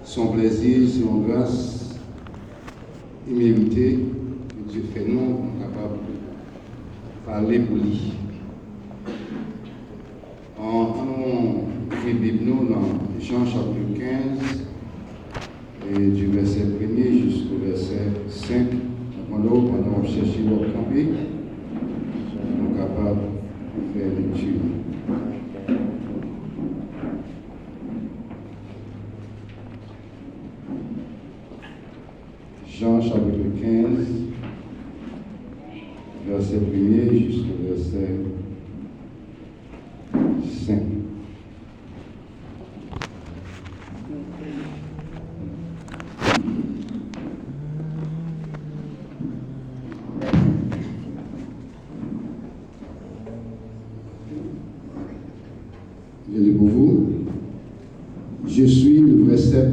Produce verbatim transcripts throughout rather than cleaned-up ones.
Se yon plèzi, se yon gras imerite ke Dye fè nou pou nou kapab pale pou li. An, an nou ouvri Bib nou nan Jan chapit kenz, e di vèsè premye jisko vèsè senk. N ap mande w, pandan w ap chèche, w ap kanpe, pou nou kapab fè lekti. Jan chapit kenz, vèsè premye jiska vèsè senk. Je lis pour vous. Je suis le vrai cep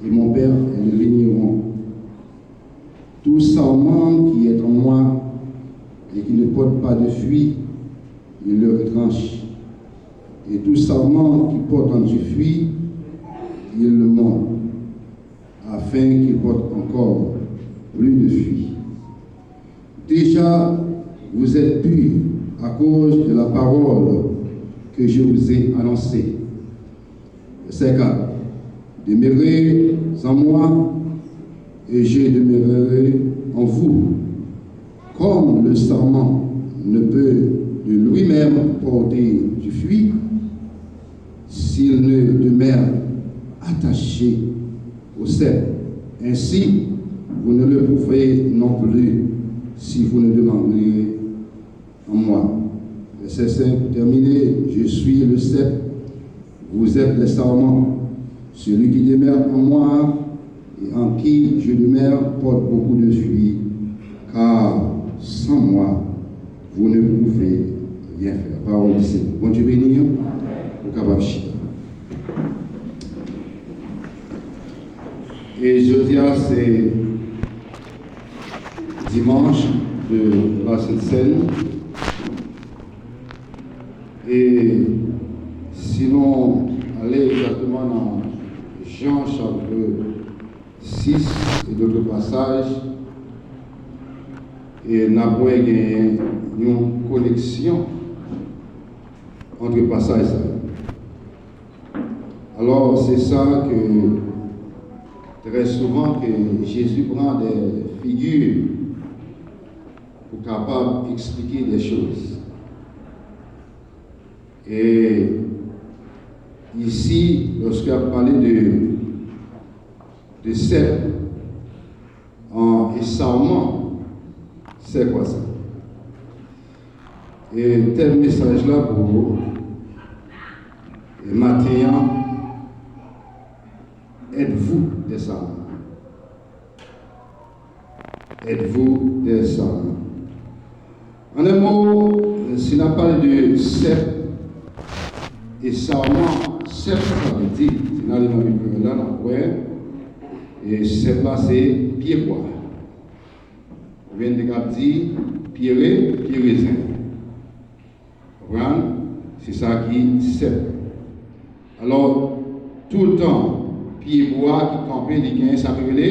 et mon Père est le vigneron. Tout sarment qui est en moi et qui ne porte pas de fruit, il le retranche. Et tout sarment qui porte du fruit, il le mord, afin qu'il porte encore plus de fruits. Déjà, vous êtes purs à cause de la parole que je vous ai annoncée. Verset quatre. Demeurez en moi et je demeurerai en vous. Comme le sarment ne peut de lui-même porter du fruit s'il ne demeure attaché au cep, ainsi vous ne le pouvez non plus si vous ne demeurez en moi. Verset cinq, terminé, je suis le cep, vous êtes les sarments. Celui qui demeure en moi et en qui je demeure porte beaucoup de fruits, car sans moi, vous ne pouvez rien faire. Pawòl di Senyè. Bondye beni w, ou kapab chita. E jodi a, se dimanche de la Sainte Seine. E si nou ale egzakteman nan Jan chapit sis e dòt pasaj, e n ap wè genyen yon koneksyon ant pasaj sa yo. Alò, se sa ke trè souvan ke Jezi pran de figi pou kapab eksplike de choz. E isi, lòske ap pale de, de sèp, an, e sarman, se kwa sa? E tèm mesaj la pou, e maten an, êtes-vous des sarments? Êtes-vous des sarments? An de mo, si n ap pale de sèp e sarman, sèp sa vle di, si n ale nan Bib kreyòl la, n ap wè, e sèp la se pye bwa. Oubyen n te kab di pye re, pye rezen. Konprann? Se sa ki sèp. Alò, toutan pye bwa ki kanpe, li gen sa ki rele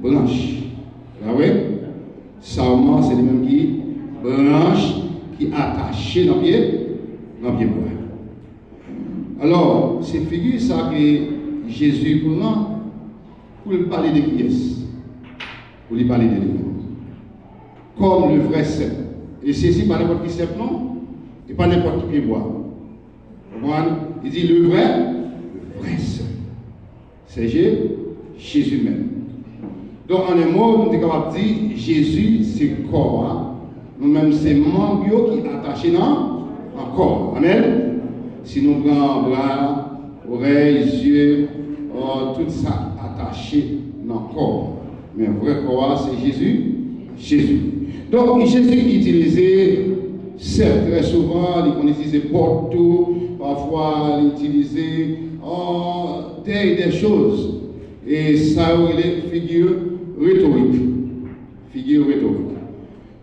branch. Sa vre? Sarman, se li menm ki branch ki atache nan pye, nan pye bwa. Alò, se figi sa ke Jezi pran pou l pale de kiyès? Pou li pale de li menm. Kòm le vrè sèp. E Jezi pa nenpòt ki sèp non, e pa nenpòt ki pye bwa. Konprann? Li di le vrè, le vrè sèp. Se Je-, Jezi menm. Donk, an en mo, nou te kapab di, Jezi se kò a, nou menm se manm yo ki atache nan, nan kò a. Amèn? Si nou pran bra, orèy, zye, euh, tout sa ki atache nan kò a. Men vrè kò a, se Jezi, Jezi. Donk, Jezi itilize sèp trè souvan, li konn itilize pòt tou, pafwa li itilize, euh, des, des choses. E sa yo rele figi retorik. Figi retorik.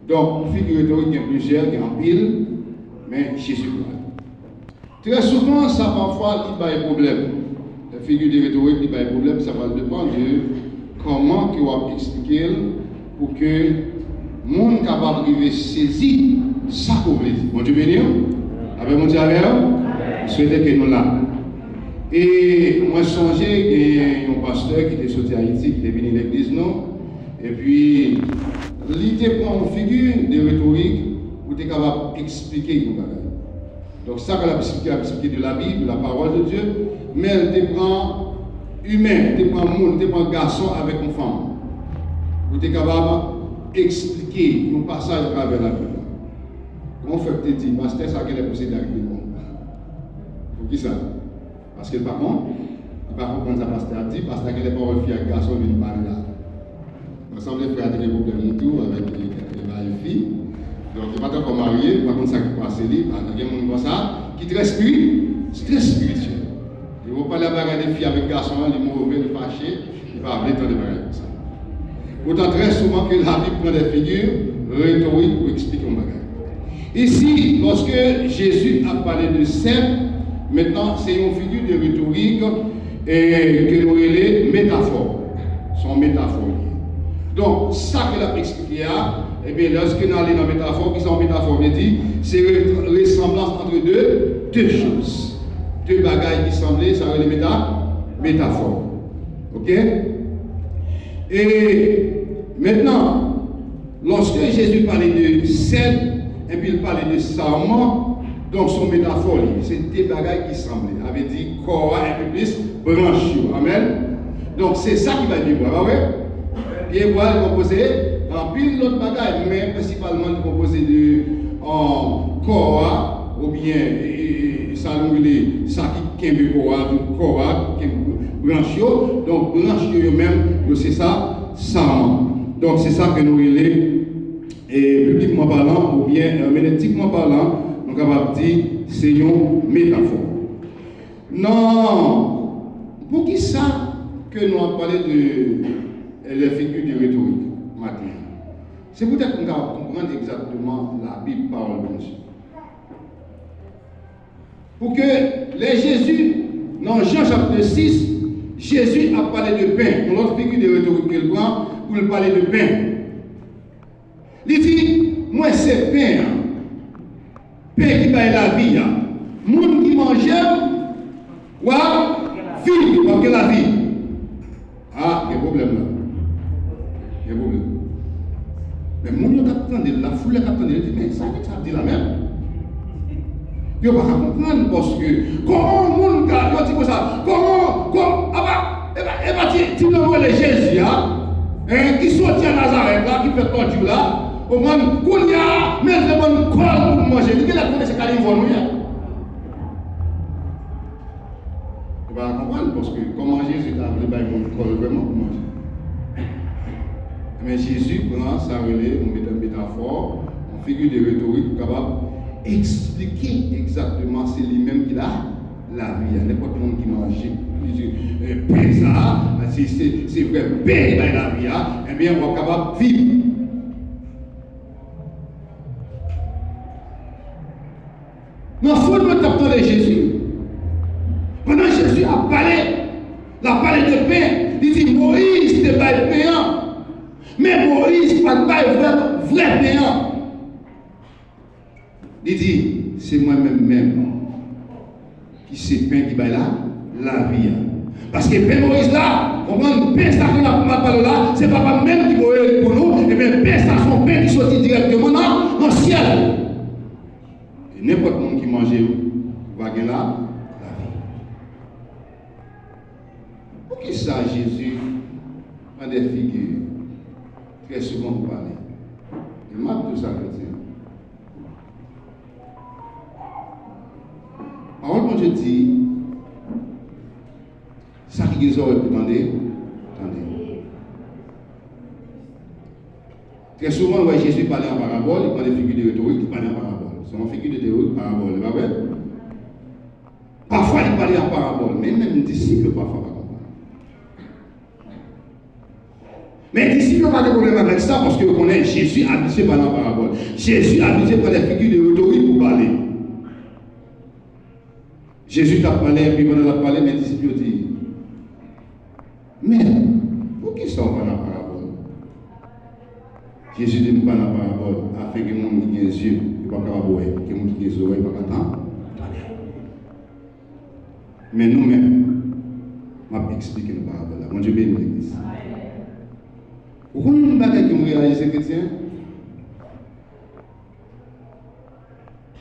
Donk, figi retorik gen plizyè, gen anpil, men Jezi pran. Trè souvan, sa pafwa li bay pwoblèm. Lè Figi de retorik li bay pwoblèm, sa pral depann de kòman ke w ap eksplike l pou ke moun kapab rive sezi sa ke w vle di. Bondye beni w. Lapè Bondye avè w. M swete ke nou la. E mwen sonje gen yon pastè ki te soti Ayiti, ki te vini legliz nou. Epi, li te pran yon figi de retorik pou te kapab eksplike yon bagay. Donk, sa ke l ap eksplike, l ap eksplike de la Bible, de la parole de Dieu, men l te pran imen, l te pran moun, l te pran gason avèk yon fanm. Pou te kapab eksplike yon pasaj atravè la Bib la. Kòman fè k te di, pastè sa genlè posede ak demon? Poukisa? Paske l pa konn, li pa konprann sa pastè a di, pastè a genlè pawòl fi ak gason vin pale la. Mwen sanble frè a te gen pwoblèm li tou avèk, e, e, e, fi. Donk, li pa t ankò marye, li pa konn sa ki pase li, pa gen moun konsa, ki trè espiri-, trè espirityèl. Li pral pale bagay de fi avèk gason an, li move, li fache, li pa vle tande bagay konsa. Poutan, trè souvan ke Labib pran de figi retorik pou eksplike yon bagay. Isi, lòske Jezi ap pale de sèt, mentnan, se yon figi de retorik, e, ke nou rele metafò. Se yon metafò li ye. Donk, sa ke l ap eksplike a, ebyen, lòske n ale nan metafò, kisa yon metafò vle di? Se re-, resanblans ant de, de choz. De bagay ki sanble, sa rele meta-, metafò. Oke? E mentnan, lòske Jezi pale de sèt, epi l pale de sarman, donk, se yon metafò li ye. Se de bagay ki sanble. Sa vle di kò a, epi plis branch yo. Amèn? Donk, se sa ki bay pyebwa, pa vre? Pyebwa, li konpoze anpil lòt bagay, men prensipalman, li konpoze de, um, kò a, oubyen, e, e, e, sa nou rele, sa ki kenbe kò a, tout kò a, kenbe branch yo. Donk, branch yo, yo menm, yo se sa, sarman. Donk, se sa ke nou rele, e, biblikman palan, oubyen, èmenetikman palan, nou kapab di, se yon metafò. Nan, poukisa ke nou ap pale de, e, les figures de rhétorique maten an? Se poutèt nou kapab konprann egzakteman Labib, pawòl Bondye. Pou ke lè Jezi, nan Jan chapit sis, Jezi ap pale de pen, yon lòt figi de retorik ke l pran pou l pale de pen. Li di, mwen se pen an, pen ki bay lavi a. Moun ki manje m, w ap viv, w ap gen lavi. A, gen pwoblèm la. Gen pwoblèm. Men moun yo k ap tande l la, foul la k ap tande l, yo di, men sa nèg sa ap di la menm? Yo pa ka konprann, paske kòman yon moun ka, yo di konsa, kòman, kòman, apa, e pa, e pa ti, ti nonm rele Jezi a, en, ki soti an Nazarèt la, ki fèt lòt jou la, konprann, kounye a, men l te ban n kòl pou n manje, li genlè konnen se kanivò nou ye. Ou pa konprann, paske kòman Jezi ta vle bay moun kòl vrèman pou manje? Men Jezi pran sa rele yon meta-, metafò, yon figi de retorik pou kapab eksplike egzakteman se li menm ki la, lavi a. Nenpòt moun ki manje, li di, e, pen sa a, se, se, se vrè pen ki bay lavi a, ebyen, w ap kapab viv. Nan foul mwen t ap tande Jezi. Pandan Jezi ap pale, l ap pale de pen, li di, Moyiz te bay pen an. Men Moyiz pa t bay vrè, vrè pen an. Li di, se mwen menm menm ki se pen ki bay la, lavi a. Paske pen Moyiz la, konprann, pen sa ke n ap, m ap pale la, se Papa m menm ki voye l pou nou, ebyen pen sa se yon pen ki soti dirèkteman nan, nan syèl. E nenpòt moun ki manje l va gen la, lavi. Poukisa Jezi pran de figi trè souvan pou pale? E m ap di w sa k yo di. Pawòl Bondye di, sa ki gen zòrèy pou tande, tande. Trè souvan, nou wè Jezi pale an parabòl, li pran de figi de retorik, li pale an parabòl. Se yon figi de retorik, parabòl, li pa vre? Pafwa, li pale an parabòl, men menm disip yo pafwa pa konprann. Men disip yo pa gen pwoblèm avèk sa, paske yo konnen Jezi abitye pale an parabòl. Jezi abitye pran de figi de retorik pou pale. Jezi t ap pale, epi pandan l ap pale, men disip yo di, Men, poukisa w pa nan parabòl? Jezi di m pa nan parabòl, afenke moun ki gen zye, yo p ap kapab wè, ke moun ki gen zòrèy pa ka tan-, tande. Men nou menm, m ap eksplike nou parabòl la. Bondye beni legliz. Ou konn yon bagay ke m reyalize, kretyen?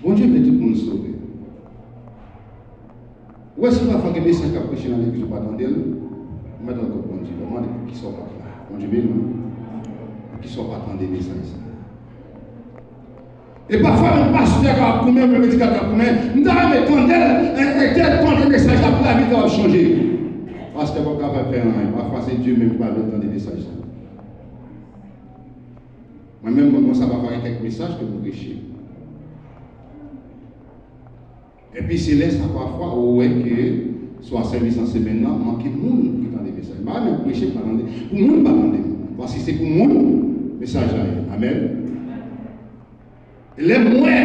Bondye vle tout moun sove. Ou wè, si pafwa gen mesaj k ap preche nan legliz, ou pa tande l, ou mèt rann kont Bondye. Ou mande, poukisa w pa t la? Bondye beni w. Poukisa w pa tande mesaj sa? E pafwa, menm pastè ka ap goumen, menm predikatè ka ap goumen, m ta renmen tande l, entèl tande mesaj la pou lavi l kapab chanje. Pastè p ap kapab fè anyen. Pafwa, se Dye menm ki pa vle tande mesaj sa. Mwen menm, mwen konsa, pafwa gen kèk mesaj ke m preche. Epi se lè sa pafwa ou wè ke swa sèvis an semèn nan, manke moun ki tande mesaj. M pa renmen preche, m pa tande. Pou moun pa tande m. Paske se pou moun mesaj la ye. Amèn. E lè m wè,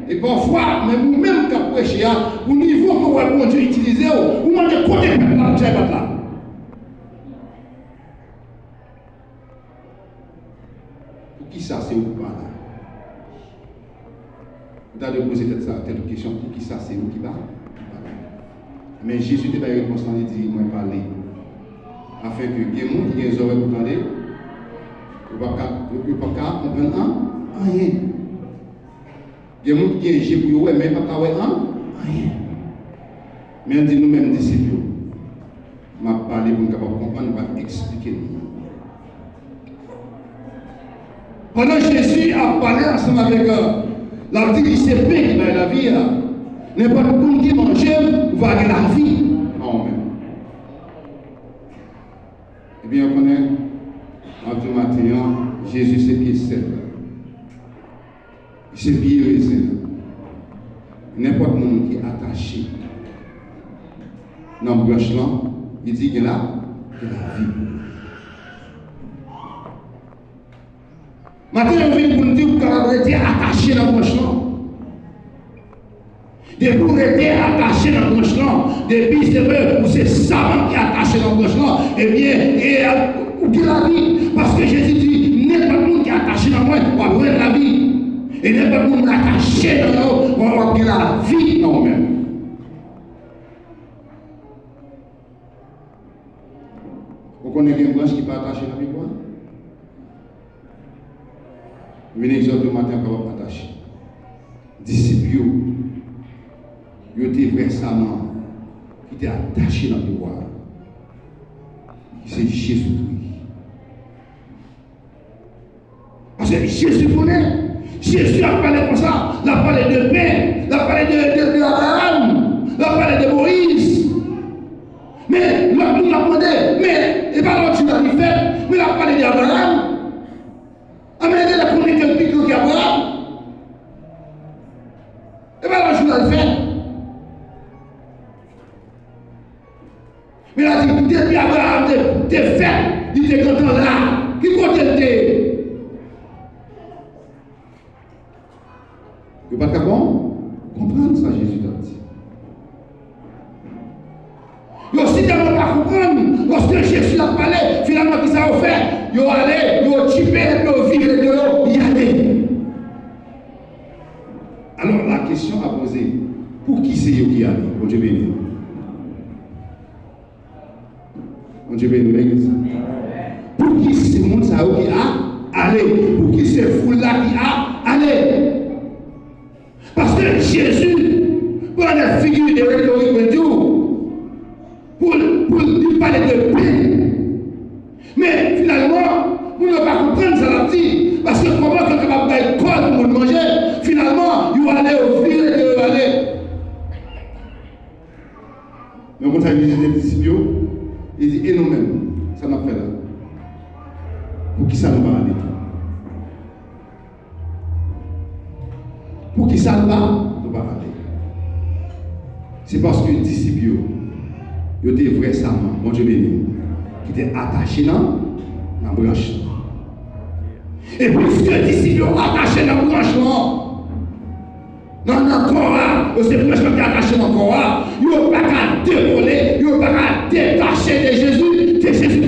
e pafwa, menm ou menm k ap preche a, pou nivo ke w wè Bondye itilize w, ou mande kote pèp la, chay pat la. Poukisa se ou ki pa la? Ou ta dwe poze tèt sa, tèt ou kesyon, poukisa se ou ki pa, ki pa la? Men Jezi te bay repons lan, li di, mwen pale. Afenke gen moun ki gen zòrèy pou tande, yo p ap ka, yo, yo p ap ka konprann an, anyen. Gen moun ki gen je pou yo wè, men yo p ap ka wè an, anyen. Men l di nou menm disip yo, m ap pale pou n kapab konprann, m ap eksplike nou. Pandan Jezi ap pale ansanm avèk, euh, l ap di, li se pen ki bay lavi a. Nenpòt moun ki manje m va gen lavi nan ou menm. Ebyen, ou konnen, m ap di w maten an, Jezi se pye sèl la. Se pye rezen an. Nenpòt moun ki atache nan branch lan, li di gen la, gen lavi. Maten yo vin pou n di w kapab rete atache nan branch lan. Depi w rete atache nan branch lan, depi se vre ou se savann ki atache nan branch lan, ebyen, e, ou gen lavi. Paske Jezi di, nenpòt moun ki atache nan mwen, w ap jwenn lavi. E nenpòt moun atache nan yo, w ap gen lavi nan ou menm. Ou konnen gen branch ki pa atache nan pye bwa? M vin egzòte w maten an, kapab atache. Disip yo, yo te vrè saman ki te atache nan pye bwa a, ki se Jezikri. Paske Jezi konnen, Jezi ap pale konsa, l ap pale de pen, l ap pale de, de, de Abraram, l ap pale de Moyiz. Men, lòt moun ap mande, men, e pa lòt jou la li fèt, men l ap pale de Abraram. Anben, genlè konnen ke l pi gran ke Abraram. E pa lòt jou la l fèt. Men la di, depi Abraram te, te fèt, li te gentan la. Ki kote l te ye? Yo pa t ka kon-, konprann sa Jezi t ap di. Yo sitèlman pa konprann, lòske Jezi ap pale, finalman, kisa yo fè? Yo ale, yo okipe, epi yo vire do yo, y ale. Alò, la kesyon a poze, pou ki se yo ki ale? Bondye beni nou. Bondye beni nou, legliz. Pou ki se moun sa yo ki a, ale? Pou ki se foul la ki a, ale? Paske Jezi pran de figi de retorik, mwen di w, pou, pou li pale de pen. Men, finalman, moun yo pa konprann sa l ap di. Paske kòman ke l kapab bay kòd pou moun manje? Finalman, yo ale, yo vire de yo ale. Men konn sa Jezi di disip yo, li di, e nou menm, sa n ap fè la? Poukisa nou pa ale tou? Poukisa nou pa, nou pa ale? Se paske disip yo, yo te vrè saman, Bondye beni w, ki te atache nan, nan branch lan. E piske disip yo atache nan branch lan, nan, nan kò a, yo se branch lan ki atache nan kò a, yo pa ka devole, yo pa ka detache de Jezi, de Jezi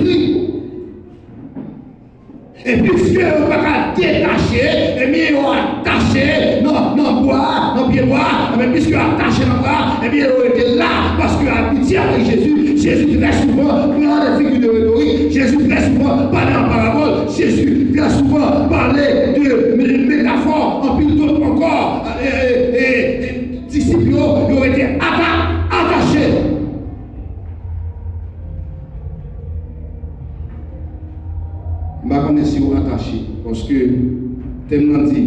E piske yo pa ka detache, ebyen, yo atache nan, nan bwa, nan pye bwa, ebyen, piske yo atache nan bwa, ebyen, yo rete la, paske yo abitye avèk Jezi. Jezi trè souvan pran de figi de retorik, Jezi trè souvan pale an parabòl, Jezi trè souvan pale de me-, metafò, anpil dòt ankò. E, e, e, e, disip yo, yo rete ata-, atache. M pa konnen si w atache, paske tèm nan di,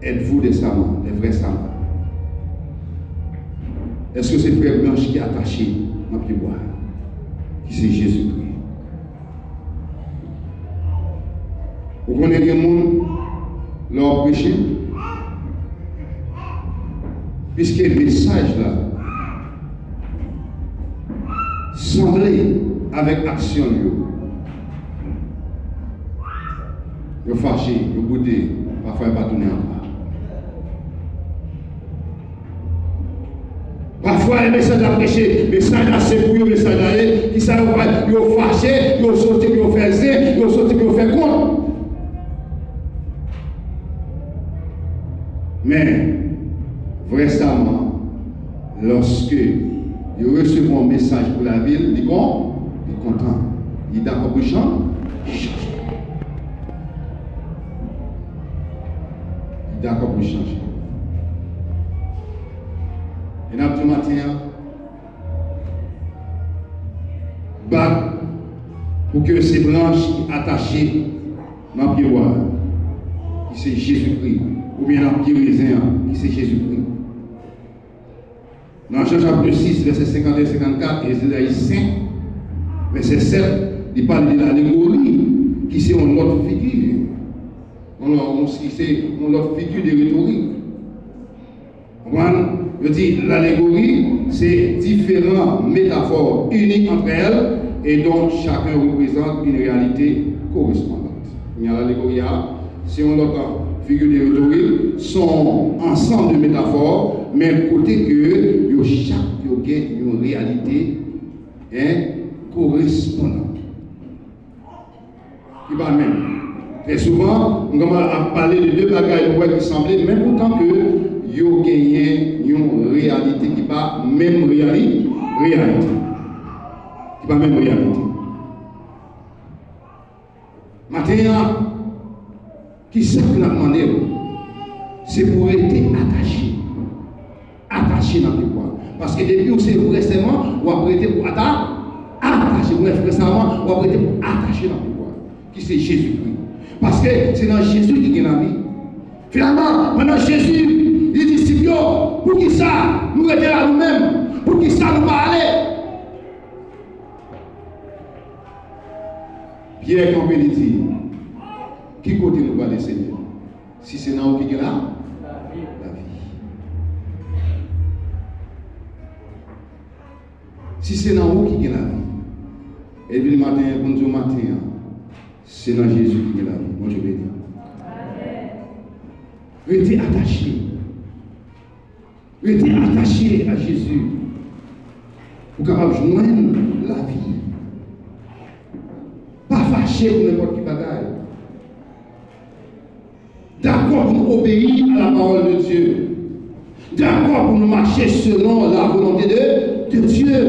êtes-vous des sarments, des vrais sarments? Èske se vrè branch ki atache nan pye bwa, ki se Jezikri? Ou konnen gen moun, lè w ap preche, piske mesaj la sanble avèk aksyon l yo, yo fache, yo boude, pafwa yo pa tounen ankò. Pafwa, e mesaj la preche, mesaj la se pou yo, mesaj la ye, kisa yo fè? Yo fache, yo soti pou yo fè zen, yo soti pou yo fè kont. Men, vrè sarman, lòske yo resevwa yon mesaj pou lavi l, li kon, li kontan. Li dakò pou chan-, chanje. Li dakò pou chanje. E n ap di maten an, bat pou ke se branch ki atache nan pye bwa, ki se Jezikri, oubyen nan pye rezen an, ki se Jezikri. Nan Jan chapit sis, vèsè senkant e senkannkat, Ezayi senk, vèsè sèt, li pale de lalegori, ki se yon lòt figi, yon lòt, ki se yon lòt figi de retorik. Konprann? Yo di lalegori, se diferan metafò ini antrè èl e dont chacun représente une réalité correspondante. Kounye a, lalegori a, se yon lòt figi de retorik, se yon ansanm de metafò, men kote ke yo chak yo gen yon reyalite, en, korespondan. Ki pa menm. Trè souvan, nou konn ap pale de de bagay nou wè ki sanble, men poutan ke yo genyen yon reyalite ki pa menm reyali-, reyalite. Ki pa menm reyalite. Maten an, kisa ke n ap mande w? Se pou w rete atache. Atache nan pye bwa. Paske depi w se vrè sèman, w ap rete pou ata-, atache. Ou vrè sèman, w ap rete pou atache nan pye bwa. Ki se Jezikri. Paske se nan Jezi ki gen lavi. Finalman, pandan Jezi, li di disip yo, poukisa nou rete la nou menm? Poukisa nou pa ale? Pyè kanpe, li di, ki kote nou prale, Senyè? Si se nan ou ki gen la, lavi. Si se nan ou ki gen lavi. E vin maten an, pou n di w maten an, se nan Jezi ki gen lavi. Bondye beni w. Rete atache. Rete atache a Jezi pou w kapab jwenn lavi. Pa fache pou nenpòt ki bagay. Dakò pou nou obeyi a la parole de Dieu. Dakò pou nou mache selon la volonté de, de Dieu.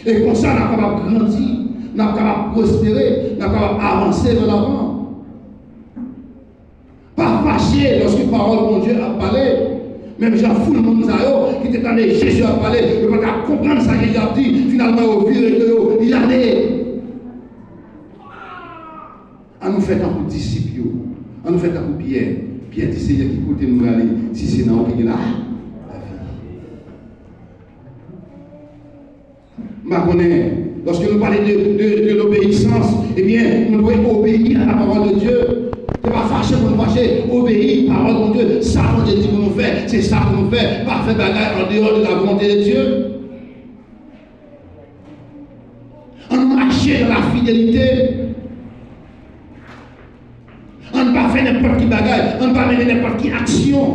E konsa, n ap kapab grandi, n ap kapab pwospere, n ap kapab avanse nan lavan. Pa fache lòske pawòl Bondye ap pale. Menm jan foul moun sa yo ki te tande Jezi ap pale, yo pa t ap konprann sa Jezi ap di. Finalman, yo vire do yo, y ale. An nou fè tankou disip yo. An nou fè tankou Pyè. Pyè di, Senyè, ki kote m prale si se nan ou ki gen la, lavi? M pa konnen, lòske nou pale de, de, de lobeyisans, ebyen, nou dwe obeyi a la pawòl de Dye. Se pa fache pou nou fache, obeyi pawòl Bondye. Sa Bondye di pou nou fè, se sa pou nou fè. Pa fè bagay an deyò de la volonté de Dieu. Ann mache nan lafidelite. Ann pa fè nenpòt ki bagay. Ann pa mennen nenpòt ki aksyon.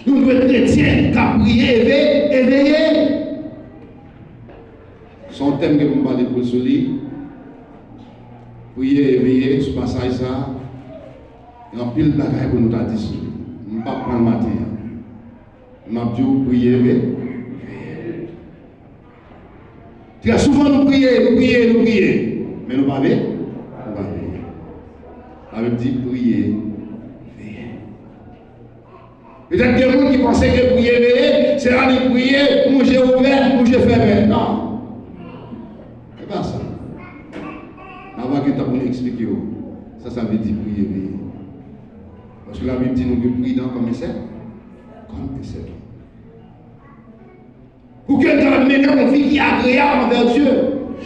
Nou dwe kretyen k ap priye e ve-, e veye. Se yon tèm ke pou m pale pou l sou li. Priye e veye sou pasaj sa a, gen anpil bagay pou nou ta di sou li. M p ap pran l maten an. M ap di w priye, veye. Trè souvan nou priye, nou priye, nou priye. Men nou pa veye, nou pa veye. Labib di priye, veye. Petèt gen moun ki panse ke priye veye, se annik priye, yon je ouvè, yon je fèmen. Non. Se pa sa. N ava gen tan pou nou eksplike w sa sa vle di priye veye. Paske Labib di nou dwe pridan kòm en sèp, kòm en sèpan. Pou ke n kapab mennen yon vi ki agreyab anvè Dye.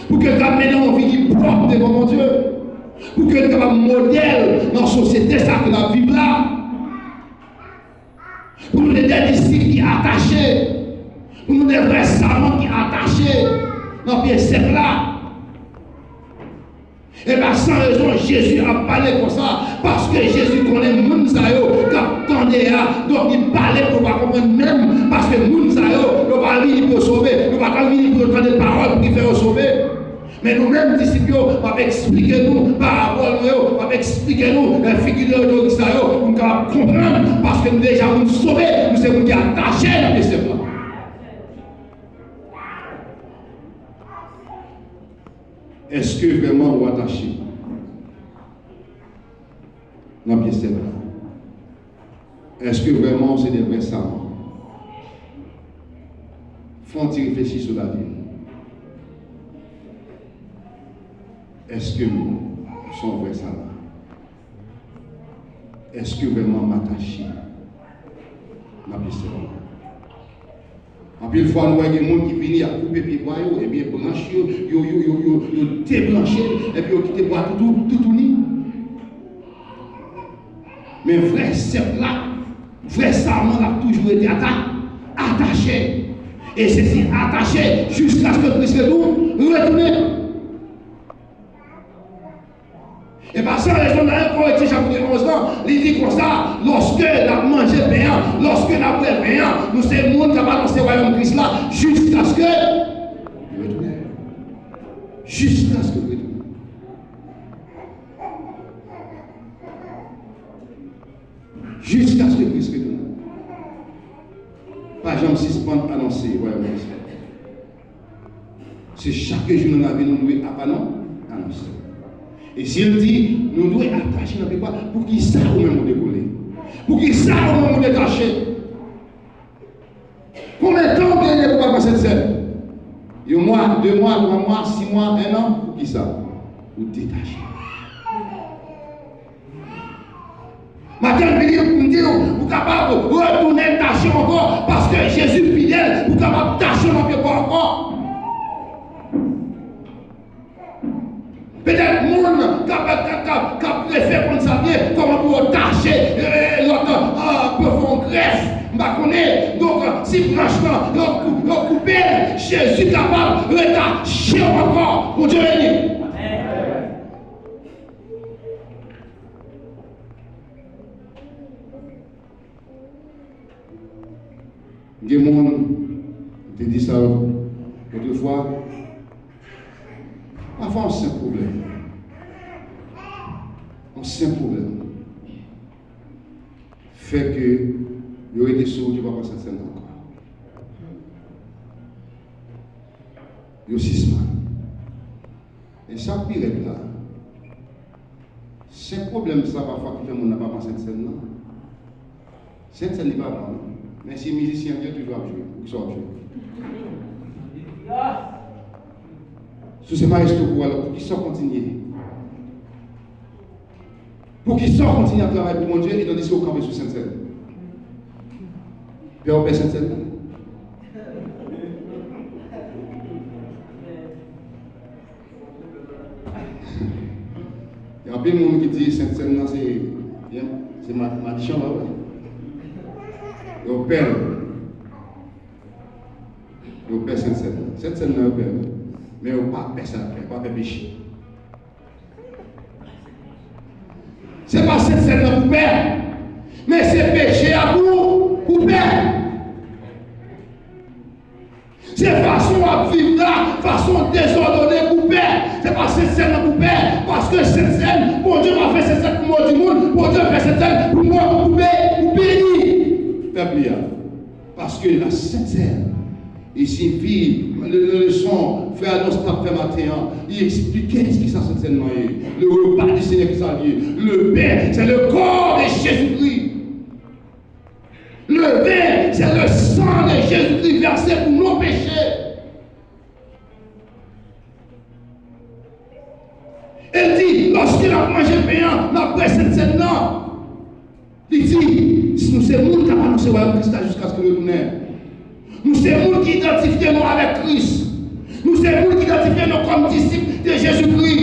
Pou ke n kapab mennen yon vi ki pwòp devan Bondye. Pou ke n kapab modèl nan sosyete sa ke n ap viv la. Pou nou te de disip ki atache. Pou nou te vrè savan ki atache nan pye sèp la. E pa san rezon Jezi ap pale konsa, paske Jezi konnen moun sa yo k ap tande a, donk li pale pou yo pa konprann menm, paske moun sa yo, yo pa vini pou yo sove, yo pa ka vini pou yo tande pawòl pou ki fè yo sove. Men nou menm, disip yo, m ap eksplike nou parabòl mwen yo, m ap eksplike nou, eh, figi de retorik sa yo, pou n kapab konprann, paske nou deja moun sove, nou se moun ki atache nan pye sèp la. Èske vrèman ou atache nan pye sèp la? Èske vrèman ou se de vrè savan? Fè yon ti reflechi sou lavi w. Èske m se yon vrè savan? Èske vrèman m atache nan pye sèp la? Anpil fwa, nou wè gen moun ki vini, y ap koupe pyebwa yo, ebyen, branch yo, yo, yo, yo, yo, yo debranche l, epi yo kite bwa toutou, toutouni. Men vrè sèp la, vrè savan la toujou rete ata-, atache. E se si atache jiskaske Kris retou-, retounen. E pa san rezon, nan en Korentyen chapit onz lan, li di konsa, lòske n ap manje pen an, lòske n ap bwè ven an, nou se moun k ap anonse wayòm Kris la jiskaske li retounen. Jiskaske li retounen. Jiskaske Kris retounen. Pa janm sispann anonse wayòm Kris la. Se chak jou nan lavi nou dwe ap anon-, anonse. E si l di, nou dwe atache nan pye bwa, poukisa ou menm ou dekole? Poukisa ou menm ou detache? Konbyen tan ou genyen pou w pa pran Sentsèn? Yon mwa, de mwa, twa mwa, sis mwa, en an? Poukisa? Ou detache. Maten m vini pou m di w, ou kapab retounen tache w ankò, paske Jezi fidèl, ou kapab tache w nan pye bwa ankò. Petèt moun k ap, k ap, k ap, k ap refè konn sa byen, kòman pou yo tache, eh, lòt, ah, pou yo fè yon grèf, m pa konnen. Donk, si branch lan, yo kou-, yo koupe l, Jezi kapab retache w ankò. Bondye beni. Gen moun, m te di sa otrefwa, pafwa yon senp pwoblèm. Yon senp pwoblèm fè ke yo rete sou wout, yo pa pran Sentsèn nan ankò. Yo sispann. E sa k pi rèd la, senp pwoblèm sa pafwa ki fè moun nan pa pran Sentsèn nan. Sentsèn li pa bon, non. Men si mizisyen an di yo toujou ap jwe, poukisa w ap jwe? Si w se maestro kowal la, poukisa w kontinye? Poukisa w kontinye ap travay pou Bondye, e tandiske w kanpe sou Sentsèn? Pè w pè Sentsèn nan? Gen anpil moun ki di Sentsèn nan se, se ma-, machan la, wi. Yo pè l. Yo pè Sentsèn nan. Sentsèn nan yo pè l. Men yo pa pè sa l fè, yo pa pè peche. Se pa Sentsèn nan pou pè, men se peche a pou, pou pè. Se fason w ap viv la, fason w dezòdone pou pè. Se pa Sent Sèn nan pou pè, paske Sent Sèn, Bondye pa fè Sent Sèn pou modi moun, Bondye fè Sent Sèn pou mò, pou be-, pou beni pèp li a. Paske la Sent Sèn, li siyifi, le, le leson frè Alonso t ap fè maten an, li eksplike kisa Sent Sèn nan ye. Le repas du Seigneur, kisa l ye. Le pain, c'est le corps de Jésus-Christ. Le vin, c'est le sang de Jésus-Christ versé pour nos péchés. E l di, lòske n ap manje pen an, n ap bwè Sent Sèn nan, li di, si nou se moun k ap anonse wayòm Kris la jiskaske l retounen, nou se moun ki idantifye nou avèk Kris, nou se moun ki idantifye nou kòm disip de Jezikri,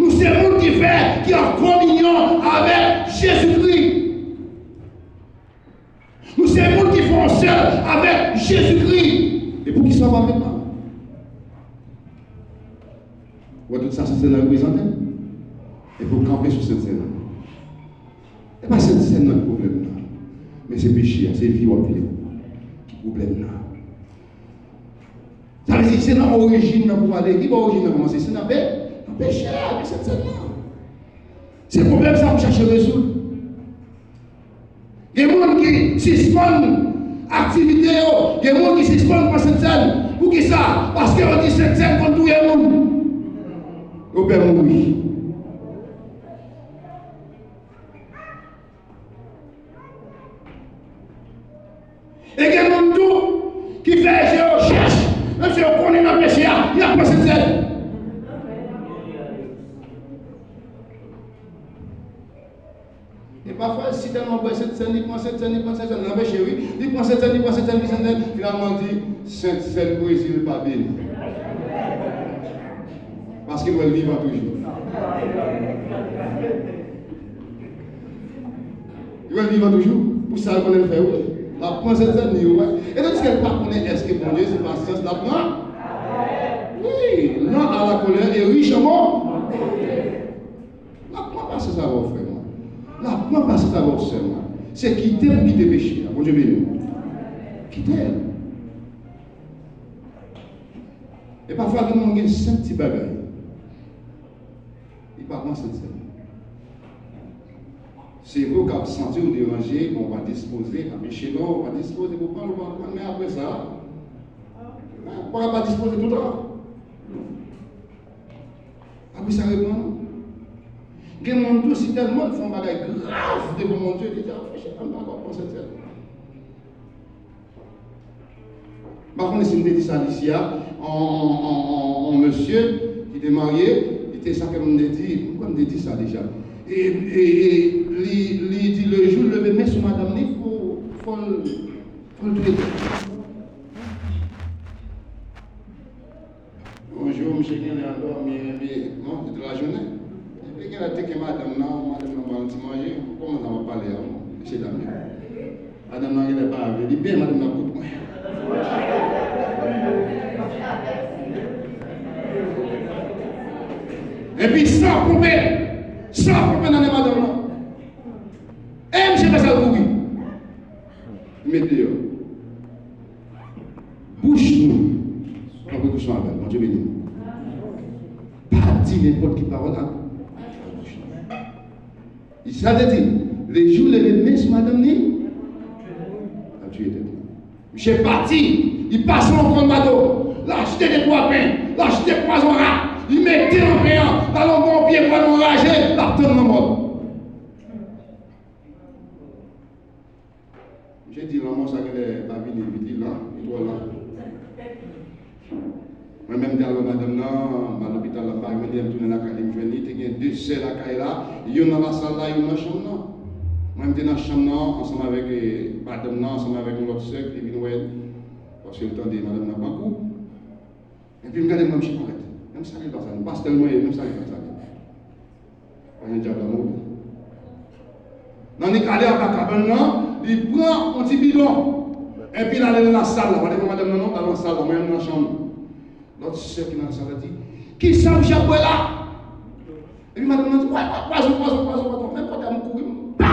nou se moun ki fè, ki an kominyon avèk Jezikri. Nou se moun ki fè yon sèl avèk Jezikri. E poukisa w pa vle pran? Ou wè tout sa Sent Sèn nan reprezante? Epi w kanpe sou Sent Sèn nan. E pa Sent Sèn nan ki pwoblèm nan. Men se peche a, se vi w ap viv ki pwoblèm nan. Sa vle di, se nan orijin nan pou ale. Ki bò orijin nan kòmanse? Se nan pe-, nan peche a, nan Sent Sèn nan. Se pwoblèm sa pou chache rezoud. Gen moun ki sispann aktivite yo, gen moun ki sispann pran Sent Sèn. Poukisa? Paske yo di Sent Sèn konn touye moun. Yo pè mouri. E gen moun tou ki fè je yo chèch, menm si yo konnen nan peche a, y ap pran Sent Sèn. E pafwa, si tèlman bwè Sent Sèn, li pran Sent Sèn, li pran Sent Sèn, nan peche, wi. Li pran Sent Sèn, li pran Sent Sèn, li pran Sent Sèn, finalman, di, Sent Sèn Brezil pa beni. Paske l wè l vivan toujou. Li wè l vivan toujou. Pou sa l konnen l fè, wi. L ap pran Sent Sèn li, wi. E tandiske l pa konnen èske Bondye se pasyans l ap pran. Wi, lent à la colère et riche en bon. L ap pran pasyans avè w, frè mwen. L ap pran pasyans avè w, sè mwen. Se kite pou kite peche a. Bondye beni w. Kite l. E pafwa gen moun gen senp ti bagay. Li pa pran Sent Sèn. Se vre w ka ap santi w deranje, bon, w pa dispoze, pa peche non, w pa dispoze pou pran, ou pa pran, men apre sa, ou pa ka pa dispoze toutan. Apre sa, reprann ou. Gen moun tou, si tèlman l fè yon bagay grav devan Bondye, li di, "Ah, peche, m pa ka pran Sent Sèn." M pa konnen si m te di sa isi a, on, on, on, on, on mesye ki te marye, li te sa ke m te di, m kwè m te di sa deja. E, e, e li, li di le jou l leve men sou madanm li, fò, fò l, fò l touye tèt li. Yon jou, misye genlè andòmi, epi, non, se te lajounen. Epi genlè teke madanm nan, madanm nan ba l ti manje. Kòman sa m ap pale a, mesye dam yo? Madanm nan genlè pa vle li, men madanm nan kout mwen. Epi san ponpe, san ponpe nan nen madanm nan. E misye fè sa l kouri. Li met deyò. Bouch nou pran prekosyon avè l. Bondye beni nou. Pa di nenpòt ki pawòl ak bouch nou. Li sa te di, le jou leve men sou madanm ni, l ap touye tèt li. Misye pati, li pase yon kòn bato, l achte de twa pen, l achte pwazon rat, li mete nan pen an, l al anba yon pye bwa nan raje, l ap tann lanmò. Misye di lanmò sa genlè pa vini vit, li lan, li twò lan. Mwen menm te al wè madanm nan, m al lopital la, m pa jwenn li, m tounen lakay li, m jwenn li, te gen de sè lakay la, youn nan lasal la, youn nan chanm nan. Mwen m te nan chanm nan ansanm avèk, eh, madanm nan, ansanm avèk yon lòt sè ki te vin wè l, paske l tande madanm nan pran kou. Epi m gade m wè misye parèt. Menm sa li pa sa, pastè l mwen ye, menm sa li pa sa. Mwen dyab la move. Nan li k ale anba kabann nan, li pran yon ti bidon. Epi l ale nan lasal la, pa devan madanm nan non, l al nan sal la, mwen menm nan chanm. Lòt sè ki nan lasal la di, "Kisa misye ap bwè la?" Epi madanm nan di, "Wè, wè, pwazon, pwazon, pwazon, pwazon." Men kote a m kouri, m pa!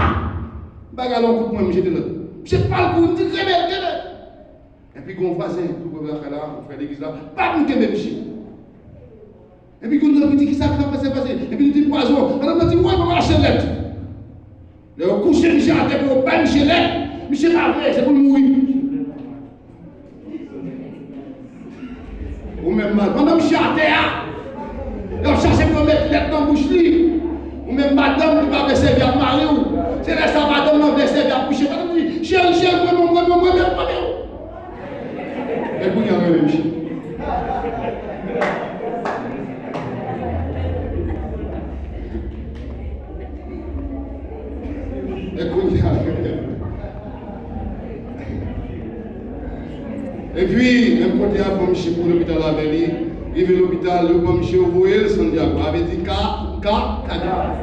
Bagay la yon kout pwen, m jete lòt. Misye pa l kouri, m di, "Kenbe, kenbe!" Epi gen yon vwazen tou pre lakay la, yon frè legliz la, pa t vin kenbe misye. Epi kounye a, li di, "Kisa k ap pase, pase?" Epi li di, "Pwazon." Madanm nan di, "Wè, mwen mache lèt." Lè yo kouche misye atè pou yo bay misye lèt, misye pa vle, se pou l mouri. Ou menm, madanm, pandan misye atè a, y ap chache pou yo met lèt nan bouch li. Ou menm, madanm, ki pa vle sèvi ak mari w, se lè sa madanm nan vle sèvi ak misye. Madanm di, "Cheri, cheri, mwen, mwen, mwen, mwen, mwen, mwen, mwen." E kounye a, mwen menm, cheri. E kounye a, epi, menm kote a, pran misye pou lopital avè li. Rive lopital, yo pran misye, yo voye l Santiago. Sa vle di ka, ka, ka grave.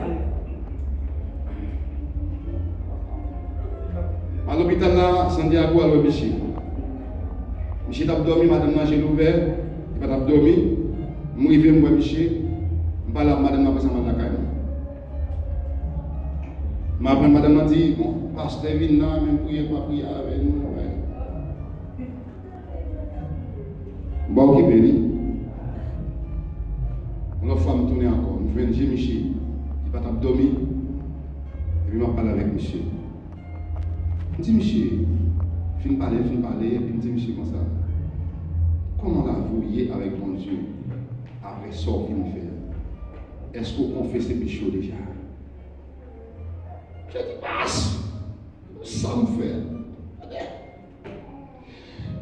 Al lopital la, Santiago al wè misye. Misye t ap dòmi, madanm nan je l ouvè, li pa t ap dòmi. M rive, m wè misye, m pale ak madanm nan, apre sa m al lakay mwen. M aprann madanm nan di, "Bon, pastè vin nan, men priye, pa priye avè nou, wè." M pa okipe li. Yon lòt fwa, m tounen ankò. M jwenn je misye. Li pa t ap dòmi. Epi m ap pale avèk misye. M di misye, fin pale, fin pale, epi m di misye konsa, "Kòman lavi w ye avèk Bondye apre sa w fin fè a? Èske w konfese peche w deja?" Misye di, "Pas, sa m fè?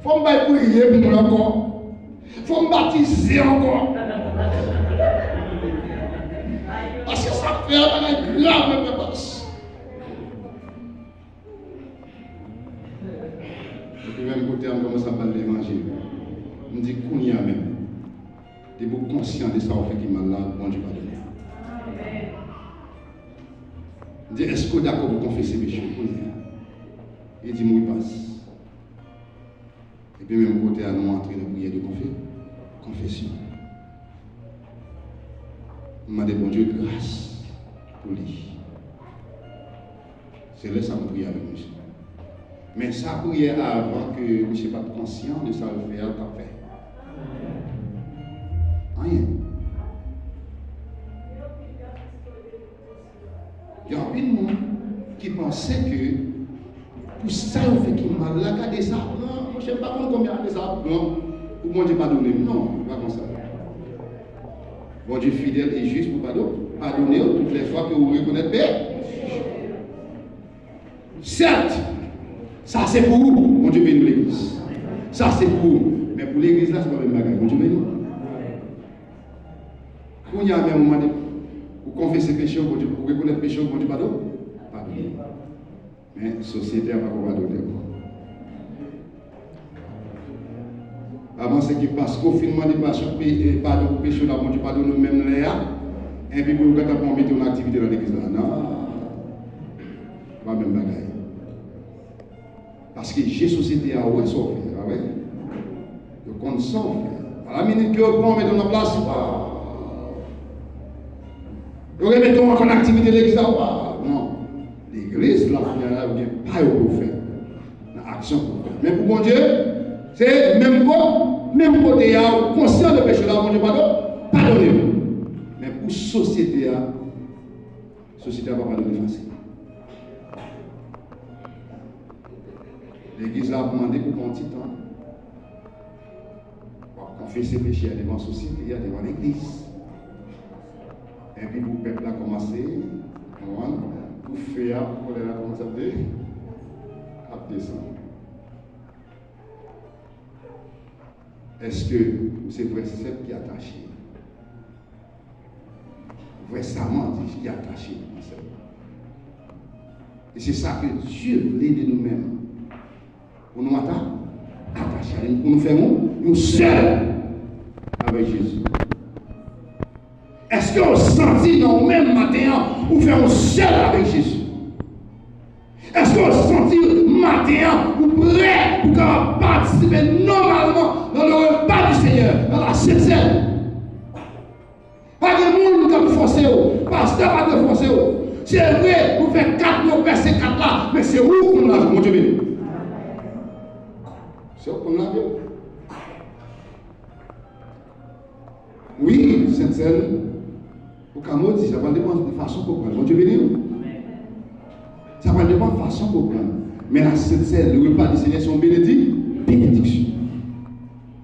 Fò m bay priye pou mwen ankò. Fò m batize ankò." Paske sa m fè a, bagay grav mwen fè, pas. Epi menm kote a, m kòmanse ap ba l levanjil. M di, "Kounye a menm, depi w konsyan de sa w fè ki mal la, Bondye padone w." M di, "Èske w dakò pou konfese peche w kounye a?" Li di m, "Wi, pas." Epi menm kote a, nou antre nan priyè de konfe-, konfesyon. M mande Bondye gras pou li. Se lè sa a m priye avèk misye. Men sa priyè avan ke misye pa t konsyan de sa l fè a, l t ap fè. Anyen. Gen anpil moun ki panse ke pou sa yo fè ki mal la, gade sa pran, monchè, m pa konn konbyen ane sa ap pran pou Bondye padone m. Non, li pa konsa. Bondye fidèl e jis pou pado-, padone w tout lè fwa ke ou rekonèt pe-, sèt, sa se pou ou, Bondye beni w, legliz. Sa se pou ou. Men pou legliz la, se pa menm bagay. Bondye beni w. Kounye a menm, ou mande, ou konfese peche w, Bondye, ou rekonèt peche w, Bondye padone, padone. Men sosyete a pako padone w. Pa panse ke paske w fin mande pasyon, pe-, eh, padon pou peche w la, Bondye padone w menm lè a, epi pou yo gentan mete w nan aktivite nan legliz la. Non. Se pa menm bagay. Paske je sosyete a wè sa w fè, pa vre? Yo konn sa w fè. A la minit ke yo pran w mete w nan plas, waw. Yo remete w ankò nan aktivite legliz la, waw. Non. Legliz la, kounye a la, yo gen pa yo pou yo fè. Nan aksyon pou yo fè. Men pou Bondye, se menm ko-, menm kote a, ou konsyan de peche la, Bondye padon-, padone w. Men pou sosyete a, sosyete a pa padone fasil. Legliz la ap mande pou pran ti tan. W ap konfese peche a devan sosyete a, devan legliz. Epi pou pèp la kòmanse, konprann, pou fe a, pou kòlè la kòmanse ap de-, ap desann. Èske ou se vrè sèt ki atache? Vrè saman di ki atache nan sèt. E se sa ke Dye vle de nou menm. Pou nou ata-, atache a li, pou nou fè yon, yon sèl avèk Jezi. Èske w santi nan ou menm maten an, ou fè yon sèl avèk Jezi? Èske w santi maten an, ou prè pou kapab patisipe nòmalman nan le repa di Senyè, nan la Sent Sèn? Pa gen moun k ap fòse w, pastè pa dwe fòse w. Se vre, ou fè kat mwen, ou pèse kat la, men se ou k konn lavi w. Bondye beni w. Se ou k konn lavi w. Wi, Sent Sèl, ou ka modi, sa pral depann de fason ke w pran l. Bondye beni w. Sa pral depann fason ke w pran l. Men la Sent Sèn, le repa di Senyè se yon benedi, benediksyon.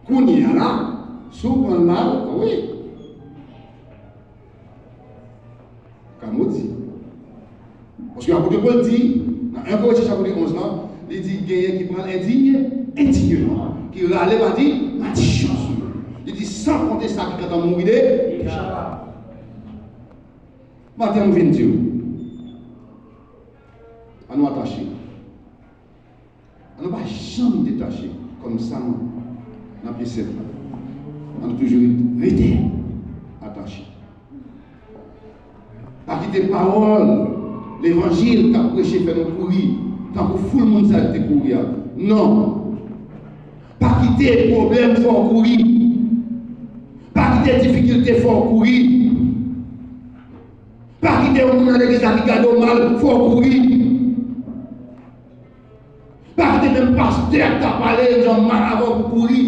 Kounye a la, si w pran l mal, wi. Ka modi. Paske apot Pòl di, nan en Korinti chapit onz la, li di, genyen ki pran l endiy, endiyman, ki rale madi, madichon sou yo. Li di, san konte sa ki gentan mouri de, deja. Maten, m vin di w, ann nou atache. Ann nou pa janm detache kòm sa nan pye sent la. Ann nou toujou rete atache. Pa kite pawòl levanjil k ap preche fè nou kouri tankou foul moun sa yo te kouri a. Non. Pa kite pwoblèm fè w kouri. Pa kite difikilte fè w kouri. Pa kite yon moun nan legliz la ki gade w mal fè w kouri. Pa kite menm pastè a k ta pale yon jan mal avè w pou kouri.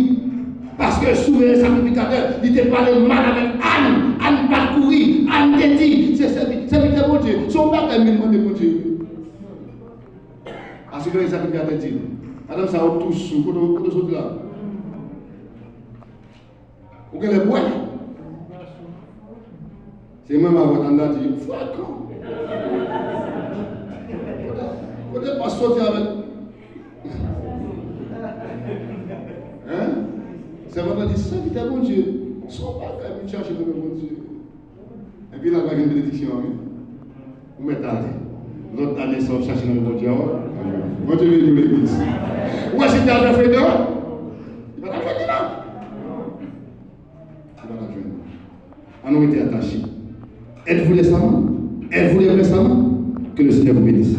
Paske souvren sakrifikatè, li te pale mal avèk Ann. Ann pa t kouri. Ann te di, se sèvi-, sèvitè Bondye. Se yon bagay moun mande Bondye. A se ke sakrifikatè di, madanm sa ou tous sou, kote, kote w soti la? Ou genlè bwè. Se menm avè Ann ta di, frekan. Kote, kote pa soti avèk. Hein? Sèvant la di, sèvitè Bondye, se yon bagay pou n chache nan men Bondye. Epi la, pa gen benediksyon an, wi. Ou mèt ale. Lòt ane sa w ap chache nan men Bondye a, w ap jwenn. Bondye beni w, legliz. Ou wè si te al fè frekan? Li pa t ap jwenn li, non. Li pa t ap jwenn li. Ann nou rete atache. Êtes-vous les amants? Êtes-vous les vrais amants? Que le Seigneur vous bénisse.